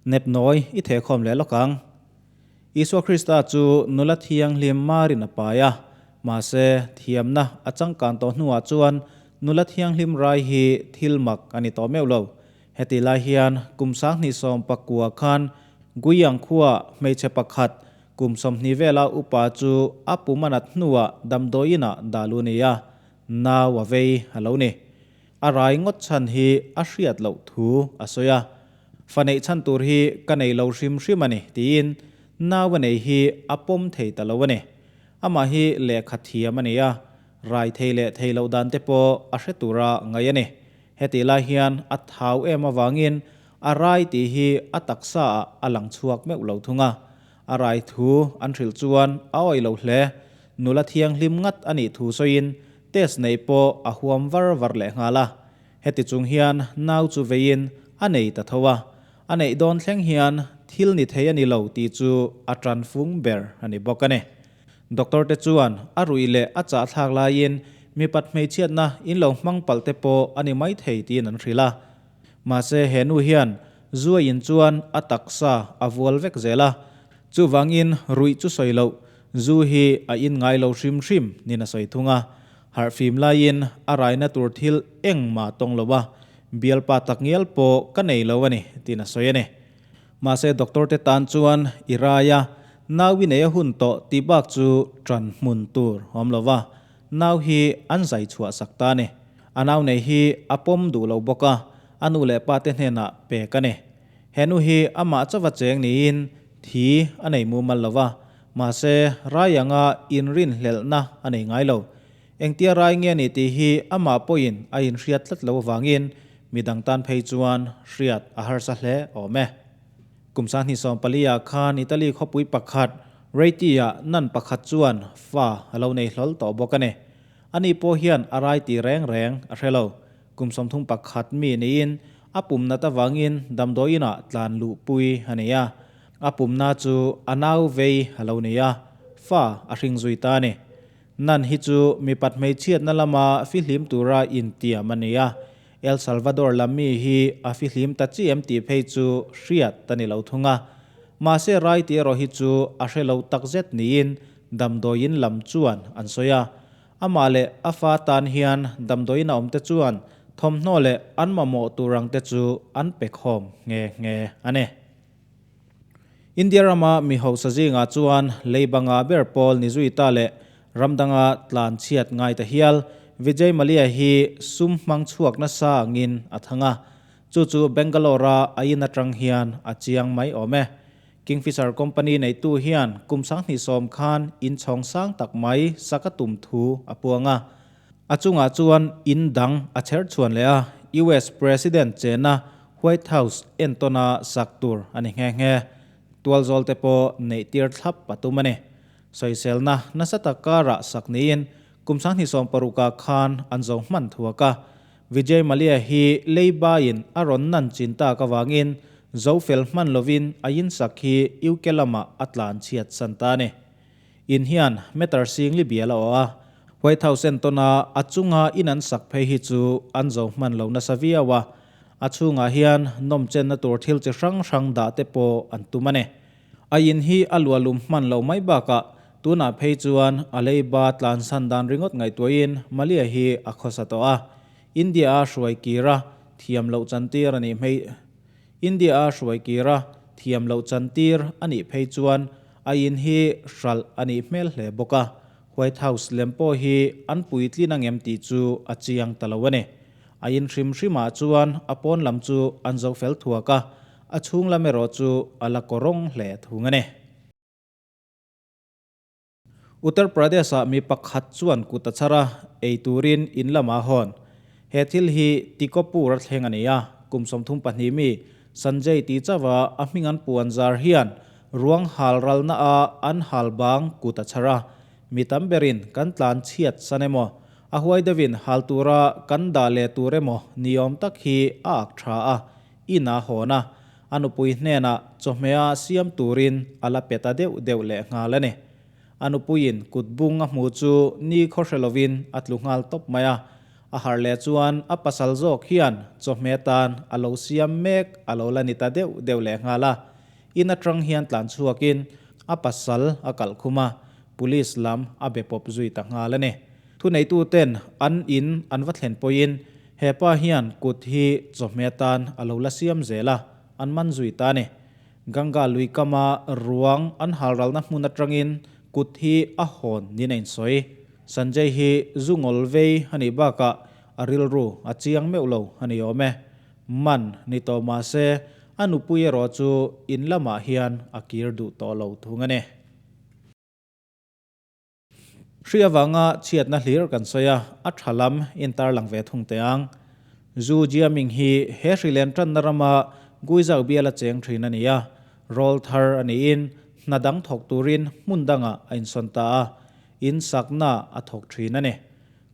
Nepnawi i thehkhawm leh lawk ang. Isua Krista chu nula thianghlim marin a pai a, mahse thiamna a changkan tawh hnuah chuan nula thianghlim rai hi thil mak a ni tawh meuh lo. Heti lai hian kum 2019 khan Guiyang khua hmeichhe pakhat kum 20 vela upa chu a pum a nat hnuah damdawiin ah dah lu ni a, nau a vei a lo ni. A rai ngawt chhan hi a hriat loh thu a sawi a, Fa neih chhan tur hi ka nei lo hrim hrim a ni tiin nau a nei hi a pawm thei ta lo a ni. Amah hi lehkha thiam a ni a, rai thei leh thei loh dan te pawh a hre tura ngaih a ni. Hetih lai hian a thau em avangin a rai tih hi a taksa ah a lang chhuak meuh lo thung a. A rai thu an hrilh chuan a awih lo hle. Nula thianghlim ngat a nih thu sawiin test neih pawh a huam var var leh nghal a. Heti chung hian nau chu veiin a nei ta tho a. A neih dawn thleng hian thil ni thei a ni lo tih chu a tan fung ber a ni bawk a ni. Doctor te chuan a ruih leh a chahthlak laiin mipat hmeichhiatna in lo hmang palh te pawh a ni maithei tiin an hrilh a. Mahse he nu hian zuaiin chuan a taksa a vual vek zel a, chuvangin ruih chu sawi loh, zu hi a in ngai lo hrim hrim nin a sawi thung a. Harhfim laiin a raina tur thil engmah tawng lo a, bialpa takngial pawh ka nei lo a ni tiin a sawi a ni. Mahse doctor te tan chuan i rai a, nau i nei a hun tawh tih bak chu tan hmun tur awm lo va, nau hi an zai chhuah sak ta a ni. A nau nei hi a pawm duh lo bawk a, a nu leh pa te hnenah pek a ni. He nu hi amah chauva cheng niin thi a nei mumal lo va, mahse rai anga inrinhlelhna a nei ngai lo. Engtia rai nge ni tih hi amah pawhin a inhriat tlat lo avangin midang tan phei chuan hriat a harsa hle awm e. Kum 2014 ah khan Italy khawpui pakhat Reiti-ah nan pakhat chuan fa a lo nei hlawl tawh bawk a ni. Ani pawh hian a rai tih reng reng a hre lo. Kum 31 mi niin a pum nat avangin damdawiin ah tlan luhpui a nei a. A pumna chu a nau vei a lo nei a, fa a hring zui ta a ni. Nan hi chu mipat hmeichhiatna lama fihlim tura intiam a ni a, El Salvador lam mi hi a fihlim ta chi em tih phei chu hriat a ni lo thung a. Mahse rai tih erawh hi chu a hre lo takzet niin damdawiin lam chuan an sawi a. Amah leh a fa tan hian damdawiin a awmte chuan thawmhnaw leh an mamawh tur angte chu an pe khawm nghe nghe a ni. India rama mi hausa zingah chuan leibanga ber pawl ni zui ta leh ram danga tlan chhiat ngai ta hial Vijay Mallya hi sum hmang chhuak nasa angin a thang a, chu chu Bangalore-a a in atang hian a chiang mai awm e. Kingfisher company neitu hian kum 2010 khan in chhawng sang tak mai sak a tum thu a puang a, a chungah chuan in dang a chher chhuan leh a, US President chena White House entawna sak tur a ni nghe nghe. Tualzawl te pawh neih tir thlap a tum a ni. Sawiselna nasa tak karah sak niin kum 2016 ah khan an zo hman thuak a. Vijay Mallya hi leibaiin a rawn nan chin tak avangin zo fel hman lovin a insak hi UK lamah a tlan chhiat san ta a ni. In hian meter sing li bial a awh a, White House entawna a chunga in an sak phei hi chu an zo hman lo nasa viau a, a chhungah hian nawmchenna tur thil chi hrang hrang dah te pawh an tum a ni. A in hi a luahlum hman lo mai bakah tunah phei chuan a leiba tlansan dan ringawt ngaihtuahin Malia hi a khawsa tawh a, India-a hruai kir a thiam loh chantir a nih hmei India-a hruai kir a thiam loh chantir a nih phei chuan A in hi hralh a nih hmel hle bawk a, White House lem pawh hi an puitlin angem tih chu a chiang ta lo a ni. A in hrim hrimah chuan a pawn lam chu an zo fel thuak a, a chhung lam erawh chu a la kawrawng hle thung a ni. Uttar Pradesh-ah mi pakhat chuan kut a chhar a, ei turin in lamah a hawn. He thil hi Tikopur a thleng a ni a, kum 32 mi Sanjay tih chauha a hming an puan zar hian ruang hal ralna a an hal bang kut a chhar a, mi tam berin kan tlan chhiat san emaw, a huai deuhin hal tura kan dah leh tur emaw ni awm tak hi a ak tha a, in a hawn a, a nupui hnenah chawhmeh a siam turin a la pe ta deuh deuh leh nghal a ni. A nupuiin kut bung a hmu chu ni khaw hre lovin a tlu nghal tawp mai a. A harh leh chuan a pasal zawk hian chawhmeh tan a lo siam mek a lo la ni ta deuh deuh leh nghal a. In atang hian tlan chhuakin a pasal a kalh khum a, police lam a be pawp zui ta nghal a ni. Thuneituten an in an va thlen pawhin he pa hian kut hi chawhmeh tan a lo la siam zel a, an man zui ta a ni. Ganga lui kama ruang an halralna hmun atangin kut hi a hawn niin a insawi. Sanjay hi zu ngawl vei a nih bakah a rilru a chiang meuh lo a ni awm e. Man ni tawh mah se a nupui erawh chu in lamah hian a kir duh tawh lo thung a ni. Hri avanga chhiatna hlir kan sawi a, a tha lam intarlang ve thung teh ang. Zu Jiaming hi he hri len tanna rama Guizhou biala cheng thin a ni a, rawl thar a niin hna dang thawk turin hmun dangah a insawn ta a, in sakna a thawk thin a ni.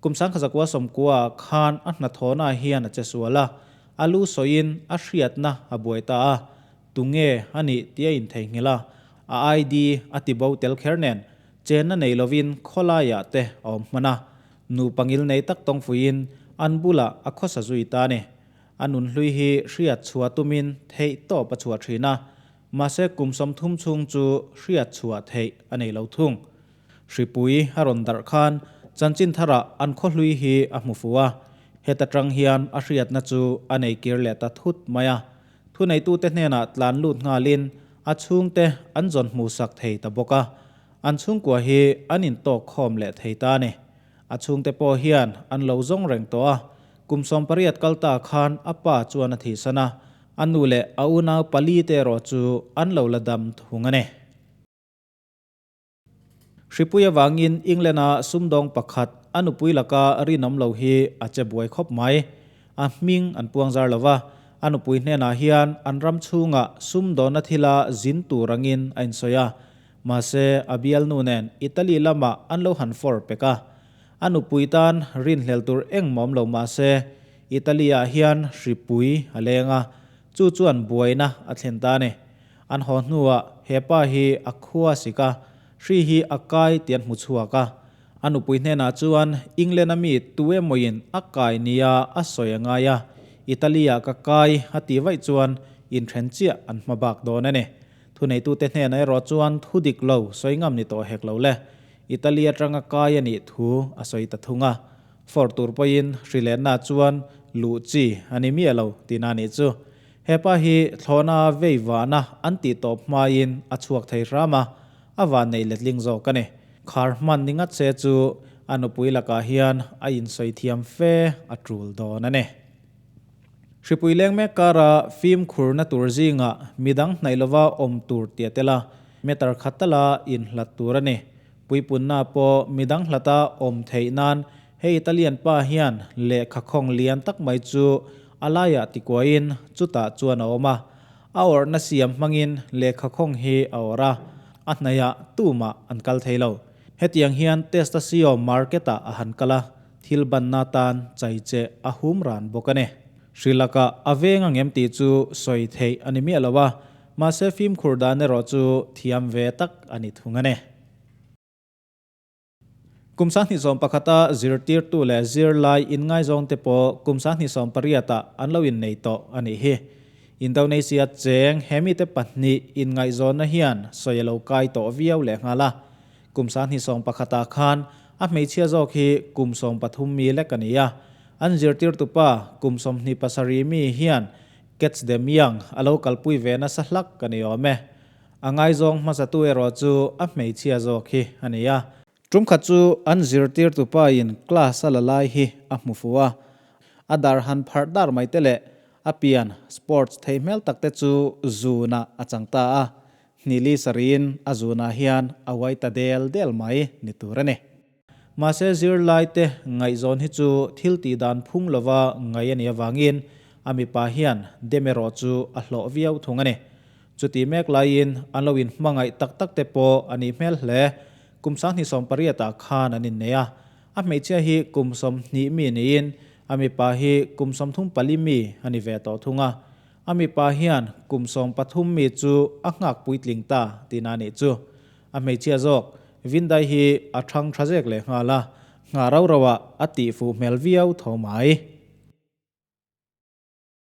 Kum sangkhazakua sawmkua ah khan a hnathawhna hian a che sual a, a lu sawiin a hriatna a buai ta a, tunge a nih tih a intheihnghilh a, a ID a ti bo tel kher nen chenna nei lovin khawlaiah te a awm hman a, nu pangil nei tak tawngfuiin an bulah a khawsa zui ta a ni. A nunhlui hi hriat chhuah tumin theih tawp a chhuah thin a, mahse kum 30 chhung chu hriat chhuah theih a nei lo thung. Hripui a rawn darh khan chanchin tharah an khawhlui hi a hmu fuh a, heta tang hian a hriatna chu a nei kir leh ta thut mai a. Thuneitute hnenah tlan lut nghalin a chhungte an zawn hmuhsak thei ta bawk a, an chhungkua hi an intawk khawm leh thei ta a ni. A chhungte pawh hian an lo zawng reng tawh a, kum 18 kal ta khan a pa chuan a thihsan a, a nu leh a unau pali te erawh chu an lo la dam thung a ni. Hripui avangin England-a sumdawng pakhat a nupui laka rinawm lo hi a che buai khawp mai. A hming an puang zar lo va, a nupui hnenah hian an ram chhungah sumdawnna thila zin tur angin a insawi a. Mahse, a bialnu nen Italy lamah an lo han fawr pek a. A nupui tan rinhlel tur engmawm lo mahse, Italy-ah hian hripui a leng a, chu chuan buaina a thlen ta a ni. An haw hnuah he pa hi a khua sik a, hri hi a kai tih an hmu chhuak a. A nupui hnenah chuan England-a mi tu emawin a kai nia a sawi a ngai a, Italy-ah ka kai a tih vaih chuan inthen chiah an hma bak dawn a ni. Thuneitute hnenah erawh chuan thu dik lo sawi ngam ni tawh hek lo le. Italy atanga kai a nih thu a sawi ta thung a. Fawr tur pawhin hri lenna chuan luh chi a ni miah lo tihna a nih chu. Hepa hi thlawhna vei vahna an tih tawp hmain a chhuak thei hram a, a van nei letling zawk a ni. Khar hman ni ngat se chu a nupui lakah hian a insawi thiam fe a tul dawn a ni. Hripui leng mek kara fimkhurna tur zingah midang hnaih lova awm tur tia tel a, meter khat tala inhlat tur a ni. Puipunna pawh midang hlata awm theih nan hei Italian pa hian lehkha khawng lian tak mai chu a laiah tikuain chutah chuan a awm a. A awrhna siam hmangin lehkha khawng hi a awrh a, a hnaihah tumah an kal thei lo. Hetiang hian Testasio market-ah a han kal a, thil banna tan chai che a hum ran bawk a ni. Hri lakah a veng angem tih chu sawi theih a ni miah lo a, mahse fimkhur dan erawh chu thiam ve tak a ni thung a ni. Kum 2011-a zirtirtu leh zirlai inngaizawngte pawh kum 2018-ah an lo innei tawh a nih hi. Indonesia cheng he mite pahnih inngaihzawnna hian sawi a lo kai tawh viau leh nghal a. Kum 2021-ah khan a hmeichhia zawk hi kum 13 mi lek a ni a. An zirtirtupa kum 27 mi hian Catch them young a lo kalpui ve nasa hlak a ni awm e. A ngaizawng hmasatu erawh chu a hmeichhia zawk hi a ni a. Tumkhat chu an zirtirtu pain class a la lai hi a hmu fu a. A dar han pharh dar mai te leh a pian sports thei hmel tak te chu zunah a chang ta a. Hnili sariin a zunah hian a uai ta del del mai ni tur a ni. Mahse zirlaite ngaihzawn hi chu thil tih dan phung lova ngai a nih avangin a mipa hian dem erawh chu a hlawh viau thung a ni. Chuti mek laiin an lo inhmangaih tak tak te pawh a nih hmel hle. Kum 2018 ah khan an innei a. A hmeichhia hi kum 20 mi niin a mipa hi kum 34 mi a ni ve tawh thung a. A mipa hian kum 13 mi chu a nghak puitling ta tihna a nih chu. A hmeichhia zawk, Vindai hi a thang tha zek leh nghal a, Nghah rau rauah a tih fuh hmel viau tho mai.